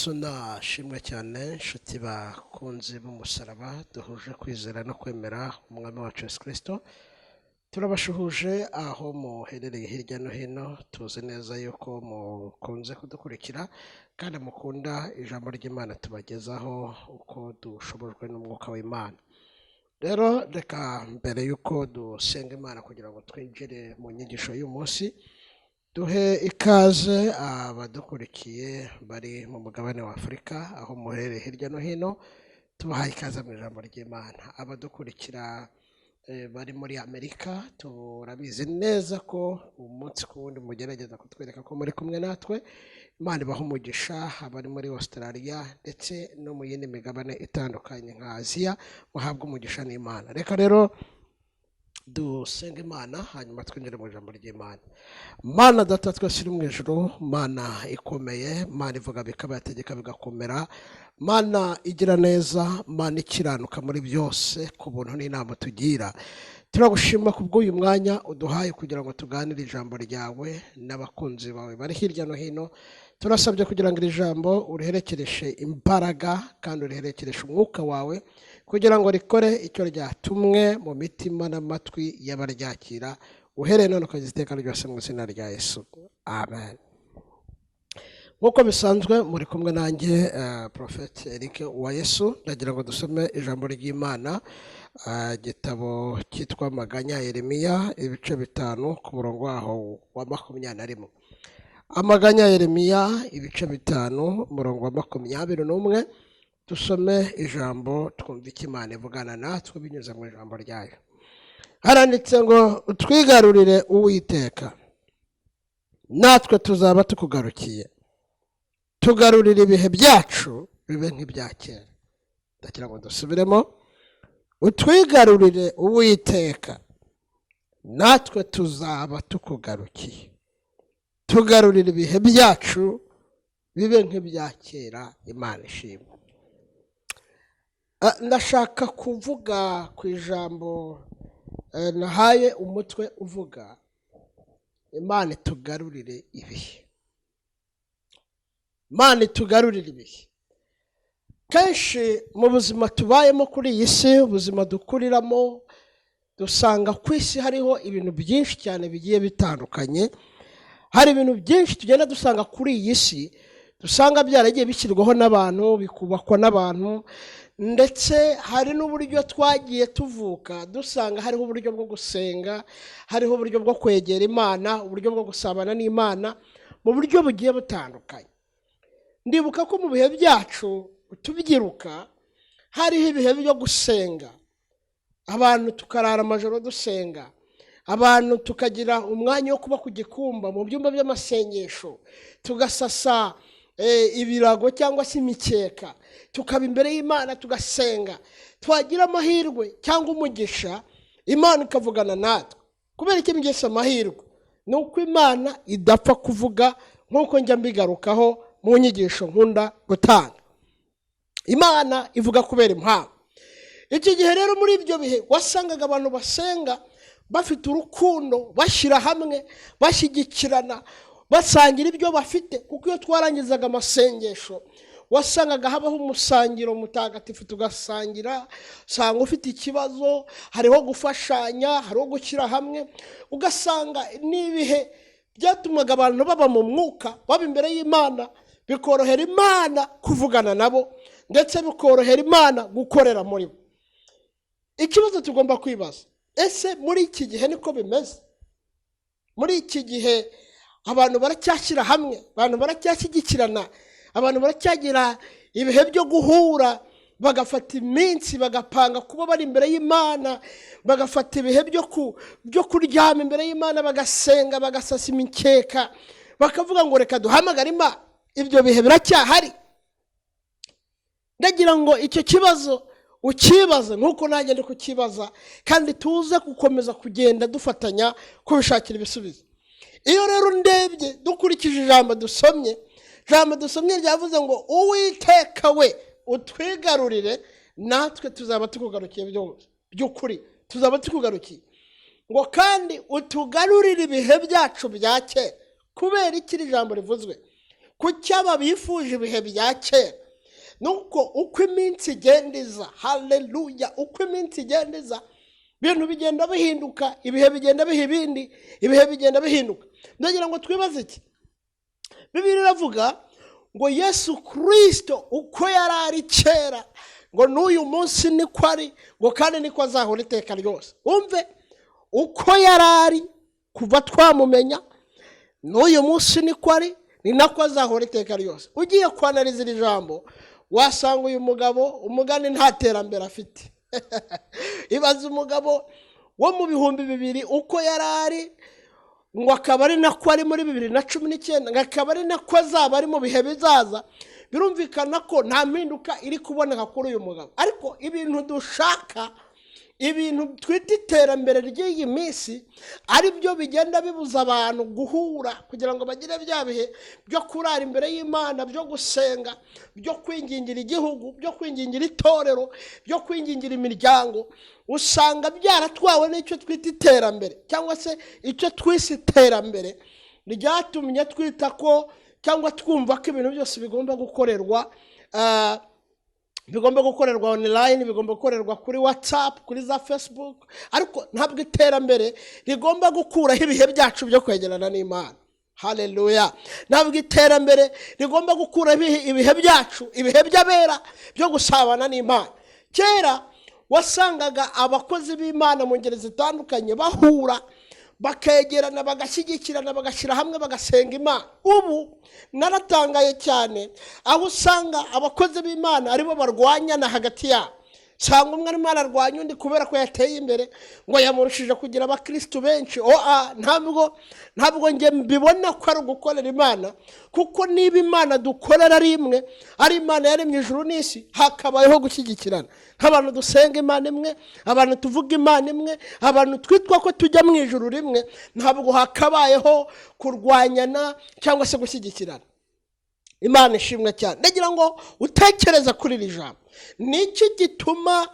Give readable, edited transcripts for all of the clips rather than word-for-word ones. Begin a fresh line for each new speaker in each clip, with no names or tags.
Yesu nashimwe cyane, inshuti bakunzi b'umusaraba duhuje kwizera no kwemera Umwami wacu Yesu Kirisito. Turabashuhuje aho muherereye hirya no hino. Tuzi neza yuko mukunze kudukurikira kandi mukunda ijambo ry'Imana tubagezaho uko dushobojwe n'Umwuka w'Imana. Rero reka mbere y'uko dusenga Imana kugira ngo twinjire mu nyigisho y'uyu munsi, duhe ikaze abadukurikiye bari mu mugabane wa Afurika, aho muherereye hirya no hino, tubahaye ikaze mu ijambo ry'Imana. Abadukurikira bari muri Amerika, turabizi neza ko umunsi ku wundi mugerageza kutwereka ko muri kumwe natwe. Imana ibaha umugisha. Abari muri Australia ndetse no mu yindi migabane itandukanye nka Aziya, muhabwe umugisha n'Imana. Reka rero dusenga Imana, hanyuma twinjire mu ijambo ry'Imana. Mana Data twese uri mu ijuru, Mana ikomeye, Mana ivuga bikaba, yategeka bigakomera, Mana igira neza, Mana ikiranuka muri byose, ku buntu n'inama tugira, turagushima ku bw'uyu mwanya uduhaye kugira ngo tuganire ijambo ryawe n'abakunzi bawe bari hirya no hino. Turasabye kugira ngo iri jambo uriherekereshe imbaraga kandi uriherekereshe Umwuka wawe, kugira ngo rikore icyo ryatumwe mu mitima n'amatwi y'abaryakira, uhereye none ukageza iteka ryose, mu izina rya Yesu, amen. Nk'uko bisanzwe muri kumwe nanjye, Prophet Eric wa Yesu. Ndagira ngo dusome ijambo ry'Imana, igitabo cyitwa Amaganya Yeremiya, ibice 5, ku murongo waho wa 21. Amaganya Yeremiya, ibice 5, umurongo wa 21. Dusome ijambo, twumve icyo Imana ivugana natwe binyuze mu ijambo ryayo. Haranditse ngo: "Utwigarurire, Uwiteka, natwe tuzaba tukugarukiye. Tugarurire ibihe byacu bibe nk'ibya kera." Ndagira ngo dusubiremo: "Utwigarurire, Uwiteka, natwe tuzaba tukugarukiye. Tugarurire ibihe byacu bibe nk'ibya kera." Imana ishimwe. Ndashaka kuvuga ku ijambo nahaye umutwe uvuga "Imana itugarurire ibihe". Imana itugarurire ibihe. Kenshi mu buzima tubayemo kuri iyi si, ubuzima dukuriramo, dusanga ku isi hariho ibintu byinshi cyane bigiye bitandukanye. Hari ibintu byinshi tugenda dusanga kuri iyi si, dusanga byaragiye bishyirwaho n'abantu, bikubakwa n'abantu. Ndetse hari n'uburyo twagiye tuvuka dusanga hariho uburyo bwo gusenga, hariho uburyo bwo kwegera Imana, uburyo bwo gusabana n'Imana mu buryo bugiye butandukanye. Ndibuka ko mu bihe byacu tubyiruka hariho ibihe byo gusenga, abantu tukarara amajoro dusenga, abantu tukagira umwanya wo kuba ku gikumba mu byumba by'amasengesho, tugasasa ibirago cyangwa se imikeka, tukaba imbere y'Imana tugasenga. Twagira amahirwe cyangwa umugisha, Imana ikavugana natwe. Kubera iki mbyise amahirwe? Ni uko Imana idapfa kuvuga, nk'uko njya mbigarukaho mu nyigisho nkunda gutanga. Imana ivuga kubera impamvu. Iki gihe rero, muri ibyo bihe, wasangaga abantu basenga bafite urukundo, bashyira hamwe, bashyigikirana, basangira ibyo bafite, kuko iyo twarangizaga amasengesho wasangaga habaho umusangiro mutagatifu, tugasangira. Usanga ufite ikibazo, hariho gufashanya, hariho gushyira hamwe. Ugasanga n'ibihe byatumaga abantu baba mu mwuka, baba imbere y'Imana, bikorohera Imana kuvugana nabo, ndetse bikorohera Imana gukorera muri bo. Ikibazo tugomba kwibaza: ese muri iki gihe niko bimeze? Muri iki gihe abantu baracyashyira hamwe, abantu baracyashyigikirana, abantu baracyagira ibihe byo guhura, bagafata iminsi bagapanga kuba bari imbere y'Imana, bagafata ibihe byo kuryama imbere y'Imana, bagasenga, bagasasa imikeka, bakavuga ngo "Reka duhamagare Imana"? Ibyo bihe biracyahari? Ndagira ngo icyo kibazo ukibaze nk'uko nanjye ndi kukibaza, kandi tuze gukomeza kugenda dufatanya kubishakira ibisubizo. Iyo rero ndebye dukurikije ijambo dusomye, ijambo dusomye ryavuze ngo "Uwiteka we, utwigarurire, natwe tuzaba tukugarukiye." By'ukuri tuzaba tukugarukiye. Ngo kandi utugarurire ibihe byacu bya kera. Kubera iki iri jambo rivuzwe? Kuki aba bifuje ibihe bya kera? Nuko uko iminsi igenda iza, haleluya, uko iminsi igenda iza, ibintu bigenda bihinduka, ibihe bigenda biha ibindi, ibihe bigenda bihinduka. Ndagira ngo twibaze iki. Bibiliya iravuga ngo Yesu Kirisito uko yari ari kera, ngo n'uyu munsi niko ari, ngo kandi niko azahora iteka ryose. Wumve, uko yari ari kuva twamumenya, n'uyu munsi niko ari, ni nako azahora iteka ryose. Ugiye kwanariza iri jambo, wasanga uyu mugabo umugani nta terambere afite. Ibaze umugabo wo mu 2000 uko yari ari, ngo akaba ari nako ari muri 2019, ngo akaba ari nako azaba ari mu bihe bizaza. Birumvikana ko nta mpinduka iri kuboneka kuri uyu mugabo. Ariko ibintu dushaka, ibintu twita iterambere ry'iyi minsi, ari byo bigenda bibuza abantu guhura kugira ngo bagire bya bihe byo kurara imbere y'Imana, byo gusenga, byo kwingingira igihugu, byo kwingingira itorero, byo kwingingira imiryango. Usanga byaratwawe n'icyo twita iterambere, cyangwa se icyo twise iterambere ryatumye twita ko cyangwa twumva ko ibintu byose bigomba gukorerwa online, bigomba gukorerwa kuri WhatsApp, kuri za Facebook. Ariko ntabwo iterambere rigomba gukuraho ibihe byacu byo kwegerana n'Imana. Haleluya! Ntabwo iterambere rigomba gukuraho ibihe byacu, ibihe by'abera byo gusabana n'Imana. Kera wasangaga abakozi b'Imana mu ngeri zitandukanye bahura, bakegerana, bagashyigikirana, bagashyira hamwe, bagasenga Imana. Ubu naratangaye cyane aho usanga abakozi b'Imana aribo barwanyana hagati yabo. Usanga umwe arimo ararwanya undi kubera ko yateye imbere, ngo yamurushije kugira abakirisitu benshi. Oa, ntabwo njye mbibona ko ari ugukorera Imana, kuko niba Imana dukorera ari imwe, ari Imana yaremye ijuru n'isi, hakabayeho gushyigikirana nk'abantu dusenga Imana imwe, abantu tuvuga Imana imwe, abantu twitwa ko tujya mu ijuru rimwe. Ntabwo hakabayeho kurwanyana cyangwa se gushyigikirana. Imana ishimwe cyane. Ndagira ngo utekereze kuri iri jambo. Ni iki gituma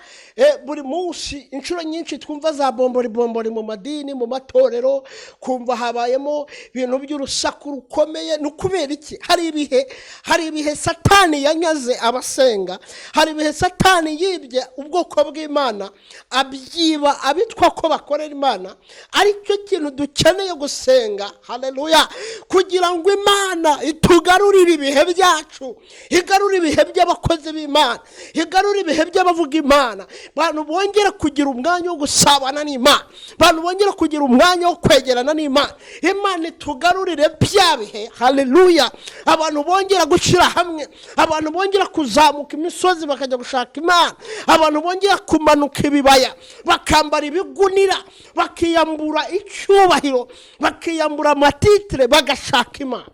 buri munsi inshuro nyinshi twumva za bombori bombori mu madini, mu matorero, kumva habayemo ibintu by'urusaku rukomeye? Ni ukubera iki? Hari ibihe Satani yanyaze abasenga, hari ibihe Satani yibye ubwoko bw'Imana, abyiba abitwa ko bakorera Imana. Aricyo kintu dukeneye gusenga, haleluya, kugira ngo Imana itugarurire ibihe byacu, igarure ibihe by'abakozi b'Imana, igarure ibihe by'abavuga Imana. Abantu bongere kugira umwanya wo gusabana n'Imana, abantu bongere kugira umwanya wo kwegerana n'Imana. Imana itugarurire bya bihe, haleluya. Abantu bongera gushyira hamwe, abantu bongera kuzamuka imisozi bakajya gushaka Imana, abantu bongera kumanuka ibibaya bakambara ibigunira, bakiyambura icyubahiro, bakiyambura amatitire, bagashaka Imana.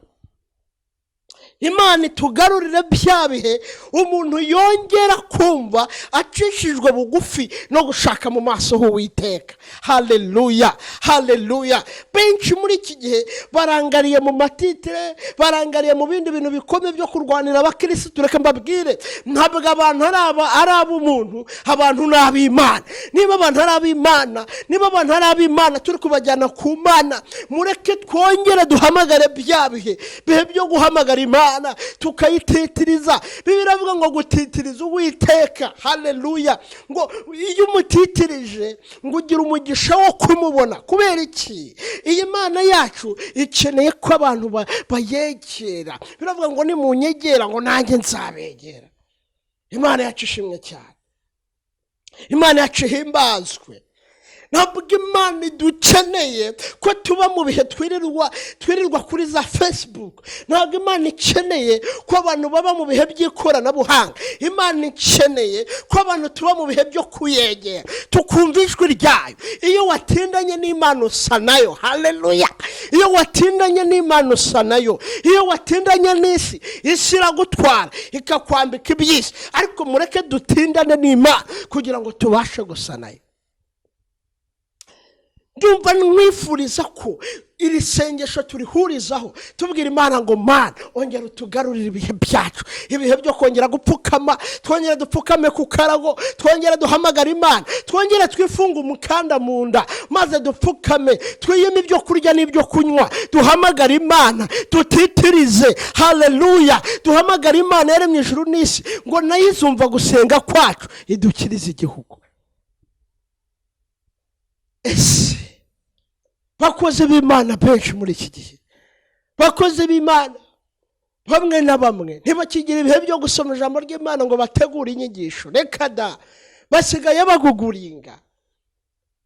Imana itugarurire bya bihe umuntu yongera kumva acishijwe bugufi no gushaka mu maso h'Uwiteka. Haleluya, haleluya! Benshi muri iki gihe barangariye mu matitire, barangariye mu bindi bintu bikomeye byo kurwanira abakirisitu. Reka mbabwire, ntabwo abantu ari ab'umuntu, abantu ni ab'Imana. Niba abantu ari ab'Imana, niba abantu ari ab'Imana, turi kubajyana ku Mana. Mureke twongere duhamagare bya bihe byo guhamagara Imana, tukayititiriza. Bibiliya iravuga ngo gutitiriza Uwiteka, haleluya, ngo iyo umutitirije ngo ugira umugisha wo kumubona. Kubera iki? Iyi Mana yacu ikeneye ko abantu bayegera. Biravuga ngo nimunyegera, ngo nanjye nzabegera. Imana yacu ishimwe cyane, Imana yacu ihimbazwe. Ntabwo Imana idukeneye ko tuba mu bihe twirirwa kuri za Facebook. Ntabwo Imana ikeneye ko abantu baba mu bihe by'ikoranabuhanga. Imana ikeneye ko abantu tuba mu bihe byo kuyegera, tukumva ijwi ryayo. Iyo watindanye n'Imana usa nayo, haleluya. Iyo watindanye n'Imana usa nayo. Iyo watindanye n'isi, isi iragutwara ikakwambika iby'isi. Ariko mureke dutindane n'Imana kugira ngo tubashe gusa nayo. Ndumva nkwifuriza ko iri sengesho turihurizaho, tubwira Imana ngo: "Mana, ongera utugarurire ibihe byacu, ibihe byo kongera gupfukama, twongere dupfukame ku karago, twongere duhamagare Imana, twongere twifunge umukanda mu nda, maze dupfukame, twiyime ibyo kurya n'ibyo kunywa, duhamagare Imana, tutitirize. Haleluya! Duhamagare Imana yaremye ijuru n'isi, ngo nayo izumva gusenga kwacu, idukirize igihugu." Ese bakozi b'Imana benshi muri iki gihe, bakozi b'Imana bamwe na bamwe ntibakigira ibihe byo gusoma ijambo ry'Imana ngo bategure inyigisho. Reka da, basigaye baguguringa,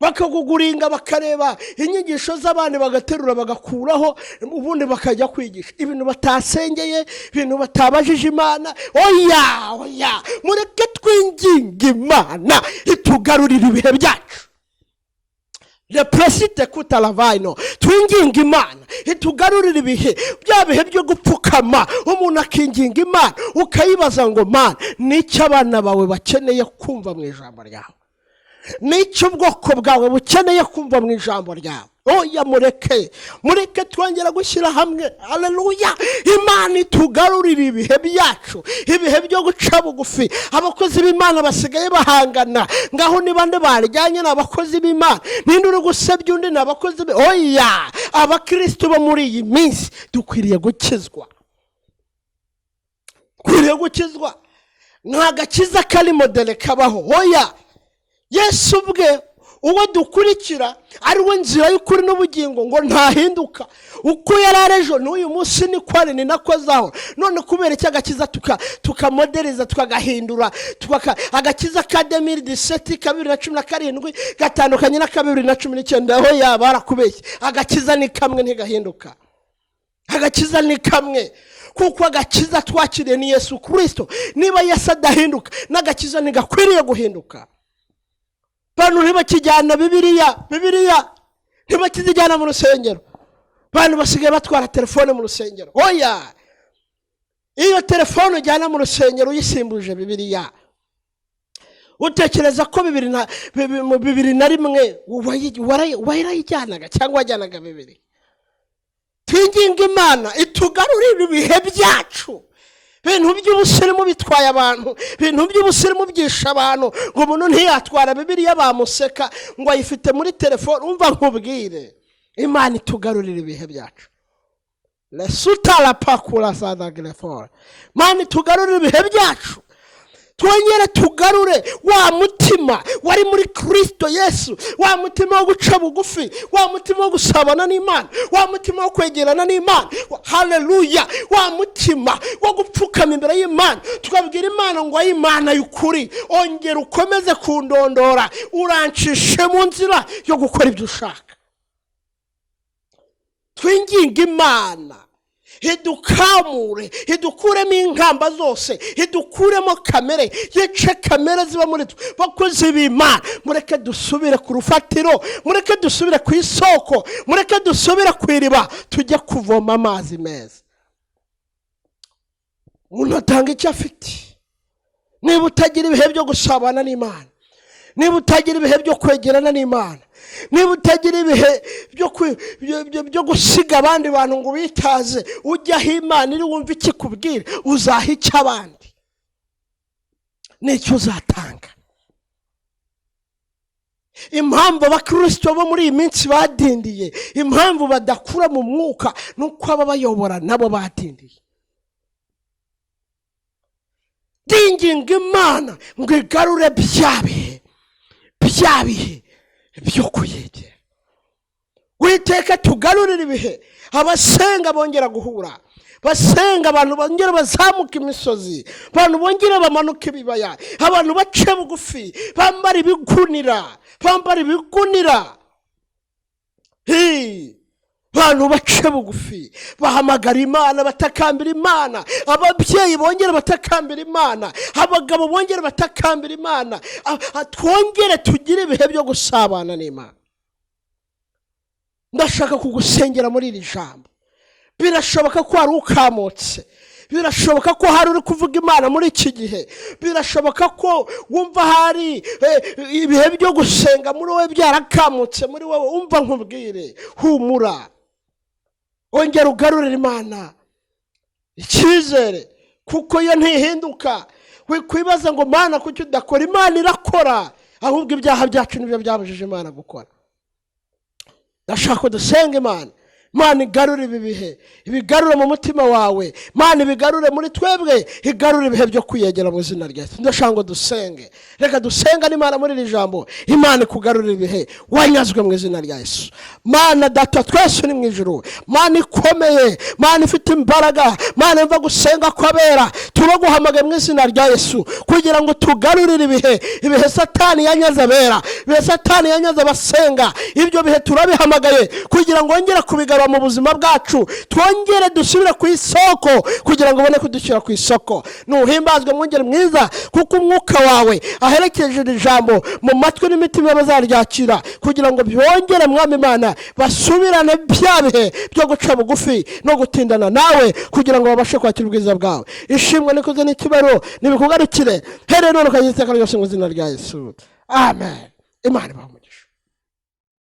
bakaguguringa, bakareba inyigisho z'abandi, bagaterura, bagakuraho, ubundi bakajya kwigisha ibintu batasengeye, ibintu batabajije Imana. Oya, oya, mureke twinginge Imana itugarurire ibihe byacu. Repuresite kutaravayino. Twinginga Imana itugarurire ibihe, bya bihe byo gupfukama, umuntu akinginga Imana, ukayibaza ngo: "Mana, nicyo abana bawe bakeneye kumva mu ijambo ryawe? Nicyo ubwoko bwawe bukeneye kumva mu ijambo ryawe?" Oya, mureke, mureke twongera gushyira hamwe. Aleluya! Imana itugarurire ibihe byacu, ibihe byo guca bugufi. Abakozi b'Imana basigaye bahangana. Ngaho niba nde baryanye? Ni abakozi b'Imana. Ninde uri gusebya undi? Ni abakozi. Oya, abakirisitu bo muri iyi minsi dukwiriye gukizwa, dukwiriye gukizwa. Nta gakiza kari modèle kabaho. Oya, Yesu ubwe, uwo dukurikira, ari we nzira y'ukuri n'ubugingo, ngo ntahinduka. Uko yari ari ejo, n'uyu munsi niko ari, ni nako azaho. None kubera iki agakiza tukamodereza, tukagahindura? Agakiza ka 2017, ka 2017 gatandukanye n'aka 2019. Aho yaba barakubeshye. Agakiza ni kamwe, ntigahinduka. Agakiza ni kamwe, kuko agakiza twakiriye ni Yesu Kirisito. Niba Yesu adahinduka, n'agakiza ntigakwiriye guhinduka. Bantu ntibakijyana Bibiliya, Bibiliya ntibakizijyana mu rusengero. Bantu basigaye batwara telefone mu rusengero. Oya, iyo telefone ujyana mu rusengero uyisimbuje Bibiliya, utekereza ko mu 2001 warayijyanaga cyangwa wajyanaga bibiri? Twinginga Imana itugarurire ibihe byacu. Ibintu by'ubusirimu bitwaye abantu, ibintu by'ubusirimu byisha abantu, ngo umuntu ntiyatwara Bibiliya, bamuseka, ngo ayifite muri telefone. Umva nkubwire, Imana itugarurire ibihe byacu. Resutara pakura sadagerefone. Imana itugarurire ibihe byacu, twongere tugarure wa mutima wari muri Kirisito Yesu, wa mutima wo guca bugufi, wa mutima wo gusabana n'Imana, wa mutima wo kwegerana n'Imana. Haleluya! Wa mutima wo gupfukama imbere y'Imana, tukabwira Imana ngo: "Ay'Imana y'ukuri, ongera ukomeze kundondora, urancishe mu nzira yo gukora ibyo ushaka." Twinginga Imana idukamure, idukuremo inkamba zose, idukuremo kamere, yice kamere ziba muri twe. Bakozi b'Imana, mureke dusubire ku rufatiro, mureke dusubire ku isoko, mureke dusubire ku iriba, tujye kuvoma amazi meza. Umuntu atanga icyo afite. Niba utagira ibihe byo gusabana n'Imana, niba utagira ibihe byo kwegerana n'Imana, niba utagira ibihe byo gusiga abandi bantu ngo ubitaze, ujye aho Imana iri, wumve ikikubwira. Uzaha icyo abandi n'icyo uzatanga? Impamvu abakirisito bo muri iyi minsi badindiye, impamvu badakura mu mwuka, ni uko ababayobora nabo badindiye. Ndinginga Imana ngo igarure bya bihe, bya bihe byo kuyegera. Witeka, tugarurire ibihe, abasenga bongera guhura, basenga, abantu bongera bazamuka imisozi, abantu bongera bamanuka ibibaya, abantu bace bugufi, bambara ibigunira, bambara ibigunira. Hi! Abantu bace bugufi, bahamagara Imana, batakambira Imana. Ababyeyi bongere batakambira Imana, abagabo bongere batakambira Imana. Twongere tugire ibihe byo gusabana n'Imana. Ndashaka kugusengera muri iri jambo. Birashoboka ko wari ukamutse. Birashoboka ko hari uri kuvuga Imana muri iki gihe. Birashoboka ko wumva hari ibihe byo gusenga muri wowe byarakamutse muri wowe. Umva nkubwire, humura, ongera ugarurire Imana icyizere, kuko yo ntihinduka. Wikwibaza ngo: "Mana, kuki udakora?" Imana irakora, ahubwo ibyaha byacu nibyo byabujije Imana gukora. Ndashaka ko dusenga Imana. Imana igarure ibi bihe, ibigarure mu mutima wawe. Imana ibigarure muri twebwe, igarure ibihe byo kwiyegera mu izina rya Yesu. Ndashaka ngo dusenge. Reka dusenga n'Imana muri iri jambo. Imana ikugarurire ibihe wanyazwe mu izina rya Yesu. Mana Data twese uri mu ijuru, Mana ikomeye, Mana ifite imbaraga, Mana yumva gusenga kw'abera, turaguhamagaye mu izina rya Yesu kugira ngo tugarurire ibihe, ibihe Satani yanyaze abera, ibihe Satani yanyaze abasenga. Ibyo bihe turabihamagaye kugira ngo wongere kubigarura mu buzima bwacu, twongere dusubire ku isoko, kugira ngo ubone kudushyira ku isoko. Nuhimbazwe, mwungeri mwiza, kuko Umwuka wawe aherekeje iri jambo mu matwi n'imitima bazaryakira, kugira ngo byongere, Mwami Imana, basubirane bya bihe byo guca bugufi no gutindana nawe, kugira ngo babashe kwakira ubwiza bwawe. Ishimwe n'ikuzo n'icyubahiro nibikugarukire, here none ukageza iteka ryose, mu izina rya Yesu, amen. Imana ibahe umugisha.